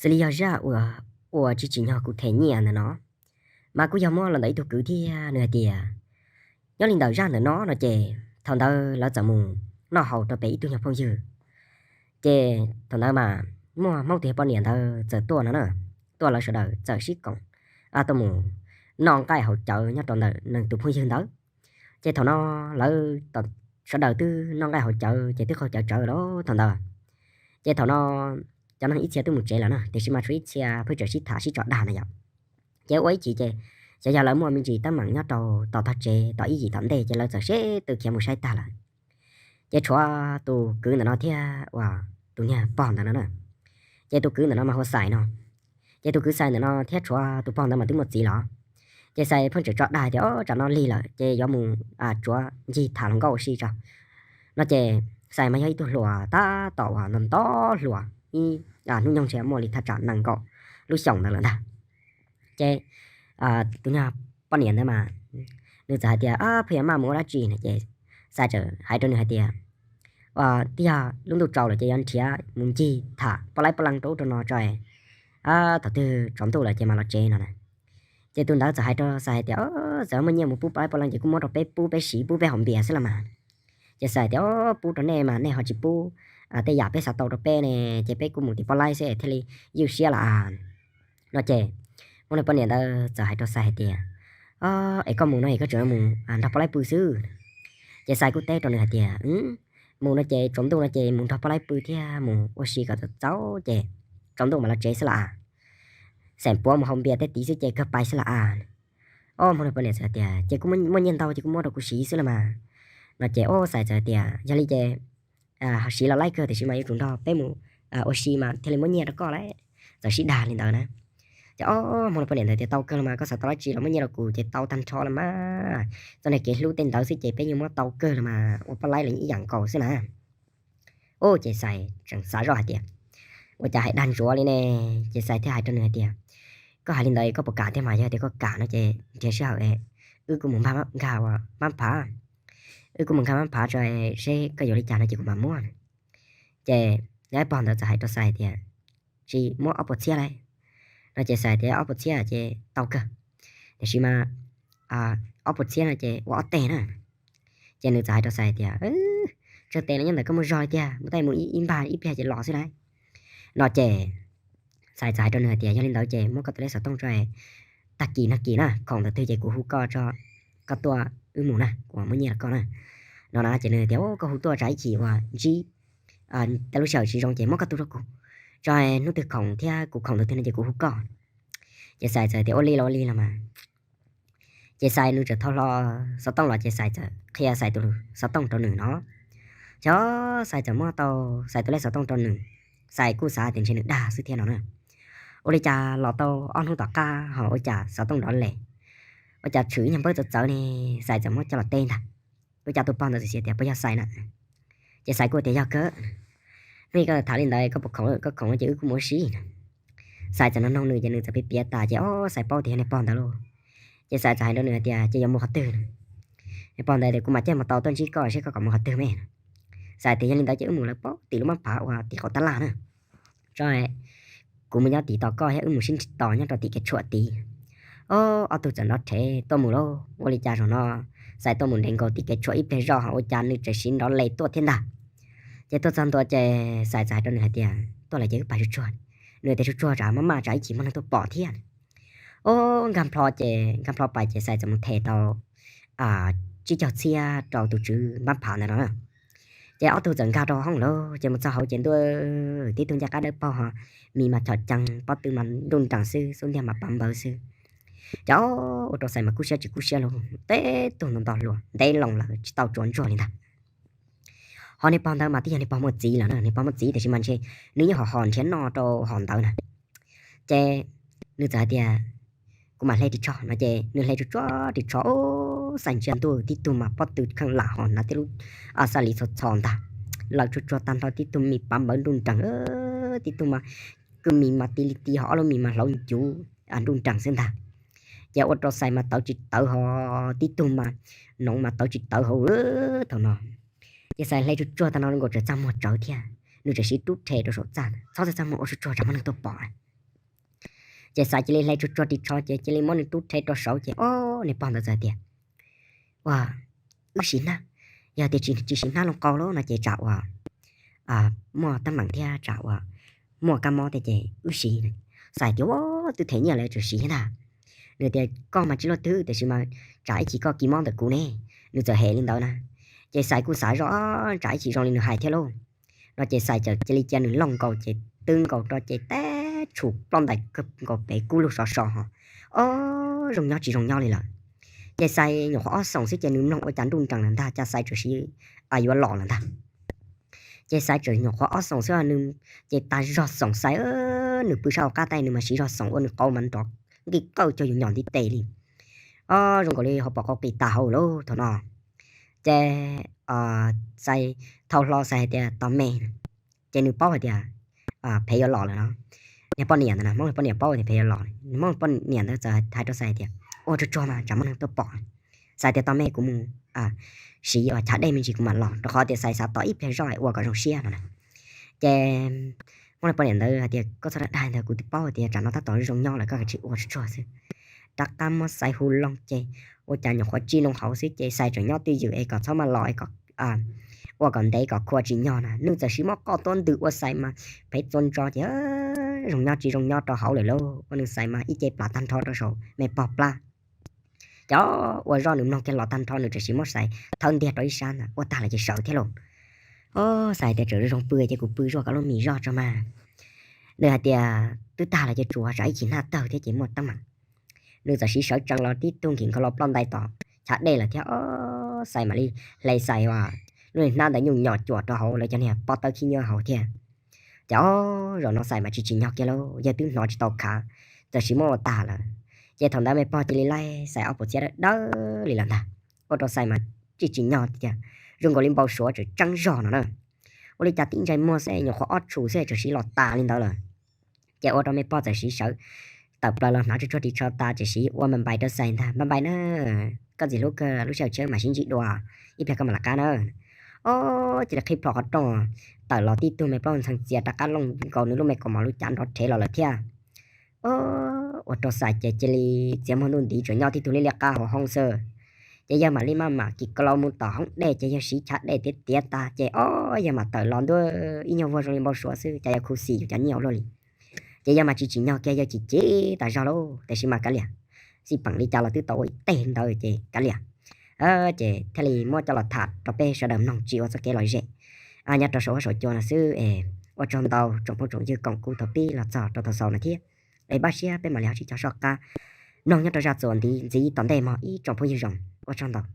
xws li yog zaj uas ua tsis tsim nyog kuv them nyiaj ntawm no, mas kuj yog muab los ntawm ib tug kwv thiab nws hais tias, nyob li ntawm zaj ntawm no no ces thaum ntawd lawv txawm mus noj haus rau pem ib tug nyuag phooj ywg. Ces thaum ntawd mas muaj Hmoob tus yog poj niam ntawd txawm tuaj no na, tuaj lawv sawv daws txawm sib koom tuaj mus noj nqaij haus cawv nyob rau ntawm nws tus phooj ywg ntawd. Ces thaum no lawv sawv daws twb noj nqaij haus cawv ces twb qaug cawv tsawv lawm thaum ntawd. Ces thaum no cov neeg ib txhia twb mus tsev lawm na, tiam sis mas tshuav ib txhia pheej tseem sib tham sib tso dag na yom. Ces ua ib chim ces xyov yog lawv muaj me ntsis teeb meem nyob rau tom tog tsev tom ib yim tom ntej ces lawv txawm sib tw khiav mus saib tag lawm. Ces tshuav tus kwv ntawm no thiab uas tus niag pog ntawd no na. Ces tus kwv ntawm no mas hu ua Xais no. Ces tus kwv Xais ntawm no thiab tshuav tus pog ntawd mas twb muaj txiv lawm. Ces Xais pheej tseem tso dag tias, o, tsam no lig lawm ces yuav mus tsuav ncig tham hluas nkauj ua si tso no ces Xais mas yog ib tug hluas tab tom uas nto nto hluas ib hnub nyoog ntshe muaj li thaj tsam nees nkaum lub xyoos ntawd lawm ntag. Ces tus nyuag poj niam ntawd mas nws txawm hais tias, pheej yuav maj mus ua dab tsi no ces Xais txawm hais rau nws hais tias, twb yog lub ntuj tsaus lawm ces yuav nrhiav mus ncig tham poj laib poj leej rau ub rau no tso, thaum twg tsaus ntuj lawm ces mam los tsev no na. Ces tus ntawd txawm hais rau Xais hais tias, txawm muaj nyiaj mus pub poj laib poj leej ces kuj muab rau peb pub peb siv pub peb haus npias xwb los mas. Ces Xais tias, pub rau nej mas nej ho tsis pub tej yam peb xav tau rau peb ne, ces peb kuj mus tim poj laib xwb thiaj li ywj siab lawm no ces Hmoob niag poj niam ntawd txawm hais rau Xais hais tias, es koj mus no es koj tseem mus nrog poj laib pw xwb. Ces Xais kuj teb rau nws hais tias, mus no ces tsaus ntuj no ces mus nrog poj laib pw thiab mus ua si kom txaus txaus ces tsaus ntuj mam los tsev xwb las. Xeem puav mus haus npias tej tid xwb ces kawg pais xwb las as. Ob Hmoob niag poj niam txawm tias, ces kuj muaj nyiaj ntau ces kuj muab rau kuv siv xwb las mas no ces ob Xais txawm tias, yog li ces siv los laib kawg tiam sis mas yuav tsum nrog peb mus ua si mas thiaj li muab nyiaj rau koj lauj. Txawm sib dag li ntawd na. Ces ob Hmoob niag poj niam ntawd tias, tau kawg los mas, koj xav tau dab tsi los muab nyiaj rau kuv ces tau tag nrho los mas. Txoj niag kev hlub tej ntawd xwb ces peb yeej muab tau kawg los mas, ua poj laib los yeej ib yam nkaus xwb na. Ub, ces Xais tseem xav zoj hais tias, ua cas hais dag ntsuav li ne? Ces Xais thiaj hais rau nws hais tias, koj hais li ntawd koj puas kam thiab mas? Yog tias koj kam no ces nrhiav sij hawm wb kuj mus nkag ua mab phav, wb kuj mus nkag mab phav tso seb koj yuav li cas no ces kuv mam muab. Ces niag pog ntawd txawm hais rau Xais tias, tsis muab ob puas txhiab lauj no ces Xais tias, ob puas txhiab ces tau kawg, tiam sis mas ob puas txhiab no ces ua ob teg na. Ces nws txawm hais rau Xais tias, tsawg tes los nyob ntawm koj muaj zog li tiag, mus tab mus ib npag ib pliag ces los xwb lauj no ces Xais txawm hais rau nws hais tias, yog li ntawd ces muab koj tus lej xov tooj tso, tag kis nag kis na khoom ntawd twg ces kuv hu koj tso, koj tuaj wb mus na, kuv muab nyiaj rau koj na no na. Ces nws tias, koj hu tuaj tsam ib chim uas ntsib tej lub sij hawm tsis zoo ces muab koj tus rau kuv tso, hnub twg khoom thiab kuv khoom ntawd twg no ces kuv hu koj. Ces Xais txawm tias, ua li los ua li los mas. Ces Xais nws txawm thau hlo xov tooj los ces Xais txawm qhia Xais tus xov tooj rau nws no. Ces Xais txawm muab tau Xais tus lej xov tooj rau nws. Xais kuj xav tias ntshe nws dag xwb thiab no na. Ua li cas los tau ob hnub tom qab ho ua cas xov tooj nrov les, ua cas tshwm ib nyuag npawb txawv txawv ne. Xais txawm muab coj los teb ntag. Ua cas tus pog ntawd txawm tias, puas yog Xais na? Ces Xais kuj tias, yog kawg. Hnub ib koj tham li ntawd koj puas khoom, koj khoom ces wb kuj mus ua si. Xais txawm nug nug nws ces nws txawm piav piav tas ces ob Xais paub tias yog niag pog ntawd lauj. Ces Xais txawm hais rau nws hais tias, ces yuav mus qhov twg? Niag pog ntawd tias, kuv mam coj mus tau tuaj ntsib koj seb koj kom mus qhov twg me. Xais tias, yog li ntawd ces wb mus lawm pem tim lub mab phav uas tim qaum tab laj na. Tso, kuv mus nyob tim tos koj thiab wb mus sib ntsib tos nyob rau tim kev tshuam tid. Ob tug txawm nrov rhev tuaj mus lauj. Ua li cas zaum no Xais tuaj mus nres nkaus tim kev tshuam ib pliag zoj ho ua cas nws tseem siv nrov les tuaj thiab ntag. Ces tuaj txog ntua ces Xais txawm hais rau nws hais tias, tuaj lawm ces wb pais tsuag tsuag. Nws tias, tsuag tsuag tsam maj maj tsam ib chim muaj neeg tuaj pom thiab. Ob nkag plho ces nkag plho pais ces Xais txawm mus them tau tsib caug txhiab rau tus tswv mab phav ntawd no na. Ces ob tug txawm nkag rau hauv lawm ces mus txog hauv ces ntuj, tib tug ncaj qab dawb paug ho, mis mas chom cees, pob tw mas nruj nrees xwb, xub ntiag mas pav npawv xwb. Ces ua rau Xais mas kub siab tsis kub siab lauj, tib tug nto nto hluas ntev loo lawm tsis tau tsuav ntsuag li ntag. Ho niag pog ntawd mas twb yog niag pog muaj txiv lawm na, niag pog muaj txiv tiam sis mas ntshe nws yeej ho ho nrhiav noj rau hom ntawd na. Ces nws txawm hais tias, kuv mam hle ris tsho no ces nws hle tsuag tsuag ris tsho, Xais ntsia ntuj, tib tug mas pob tw kheej lam ho hnav tib lub xab li txho txho ntag, laws tsuag tsuag tag nrho, tib tug mis pav npawv nruj nrees, tib tug mas kwj mis mas ti li ti ho ob lub mis mas hlauv ncuv nruj nrees xwb ntag. Ces ua rau Xais mas tawv tsis tawv ho, tib tug mas noov mas tawv tsis tawv hauv thaum no. Ces Xais hle tsuag tsuag tag no nkaus txawm txaj muag tsawv thiab, nws tseem siv rub rhe rau saum txaj, txhob txaj muag ua tsuag tsuag tsam muaj neeg tuaj pom. Ces Xais cia li hle tsuag tsuag ris tsho ces cia li muab nws rub rhe rau saud ces o, niag pog ntawd txawm tias, Ua, wb siv hnab, yog tias tsis siv hnab loo qau lawm no ces tsam uas muaj teeb meem thiab tsam uas muaj kab mob thiab ces wb siv. Xais tias, Ua, twb them nyiaj lawm tseem siv thiab ntag. Nws tias, Koj mas tsis luaj twg tiam sis mas tsam ib chim koj kis mob ntawm kuv ne. Nws txawm hem li ntawd na. Ces Xais kuj xav zoj tsam ib chim zoo li nws hais thiab lauj. No ces Xais txawm cia li cia nws looj nkaus ces twb nkaus rau ces teb tshum ploj ntais kawg nkaus pem kub lug sov so ho. O, zoo nyob tsis zoo nyob li lawm. Ces Xais nyuam qhuav ob xoom xwb ces nws mloog ua cas nruj nreem lawm ntag, cas Xais tseem siv yuav los lawm ntag. Ces Xais tseem nyuam qhuav ob xoom xwb nws, ces tas zog xoom Xais, nws pw sab hauv qab tab nws mas siv zog xoom ua nws qau mas nrov nqi qawj cuag yus nyom ntiv tes li. O, zoo nkaus li hauv paus qau qis tas hauv lauj thaum no. Ces Xais thau hlo Xais hais tias, Tos me. Ces nws paub hais tias phev yuav los lawm no. Niag poj niam ntawd na, Hmoob poj niam paub tias phev yuav los, Hmoob poj niam ntawd txawm hais rau Xais hais tias, Ua tsuag tsuag mas tsam muaj neeg tuaj pom. Xais tias, Tos me, kuv mus siv chav dej me ntsis kuv mam los, rau qhov tias Xais xav tos ib pliag zoj ua kom zoo siab no na. Ces Hmoob poj niam ntawd hais tias, Koj txhob dag dag ntawd, kuv twb paub hais tias tsam no tab tom zoo nyob lawm, koj kav tsij ua tsuag tsuag xwb. Rov qab muab Xais hu loo ces ua cas nyuam qhuav tsij loo hauv xwb ces Xais tseem nyob twj ywm es kom txhob maj los es ua kom ntev kom khua tsis nyog na. Nws txawm siv muab qoj tuab ntws ua Xais mas phev txua ntso ces zoo nyob tsis zoo nyob rau hauv lawm lauj. Ua nws Xais mas ib ce plam tag nrho rau saum me pog plab. Cov ua zoj nws mloog kiag los tag nrho nws tseem siv muab Xais thawb ntiag rau ib sab ntag, ua tag lawm ces sawv thiab lauj. O, Xais tias, Tseem zoo pw ces kuv pw zuaj koj lub mis zog tso mas. Nws hais tias twb tag lawm ces tsuas tsam ib chim hnab tawg thiab ces muaj teeb meem. Nws txawm siv sawv tsees los tib tug nkim nkaus los ploj ntais tom chav dej lawm thiab. O, Xais mam li hle Xais uas lub niag hnab ntawd nyuj nyom cuam rau hauv lawv cov niag pob tawb khib nyiab hauv thiab. Ces o, zaum no Xais mas tsis tsim nyog kiag lauj, yawg twb hnov tsis tau khav, txawm siv muab ua tag lawm. Ces thaum ntawd me pog cia li laij Xais ob puas txhiab dawb dawb li lawm ntag. Ua rau Xais mas tsis tsim nyog tiag, zoo nkaus li npau suav tseem tseeb zog no na. Ua li cas tib ntsais muag xwb nyuam qhuav ob tshum xwb tseem siv los tas li ntawd lawm. Ces ua rau me pog txawm siv sawv tawm plaws los hnav tsuag tsuag ris tsho tas tseem siv ua npais npais rau Xais ntag, Npais npais na, koj ntxim hlub kawg, lub sij hawm tshiab mam sib ntsib dua, ib pliag koj mam lawv qab na. O, cia li qhib plho qhov rooj, tawm los tib tug me plaub ntxhee txias rov qab looj nkaus nws lub me kaus mom lub cav nrov rhev los lawm thiab. O, ua rau Xais ces cia li txiav muag ntuj ntiv tseem nyob tib tug liab liab qab hauv hoob xwb. Ces yawg mam li maj mam kis ko lau mus tom hoob dej ces yawg siv chav dej tiav tiav tas ces o, yawg mam tawm los ntua ib nyuag vuag zoo li npau suav xwb, cas yawg khuv xim yus cov nyiaj ua luaj li. Ces yawg mas tsis tsim nyog kiag, yawg chim chim tas zog lauj, tiam sis mas kav liam, xij peem li cas los twb tau ua ib teg ntawd ces kav liam. Ces thiaj li muab coj los tham rau peb sawv daws mloog tsis ua txoj kev lom zem nyob rau saum huab saum cua no xwb es ua tsaug ntau tsoom phooj tsoom ywg koom kuv thaum pib los txog rau thaum xaus no thiab. Es npaj siab peb mam li ho sib cog soj qab mloog nyob rau zaj txuas ntxiv tom ntej mog ib tsoom phooj ywg zoo, ua tsaug ntau.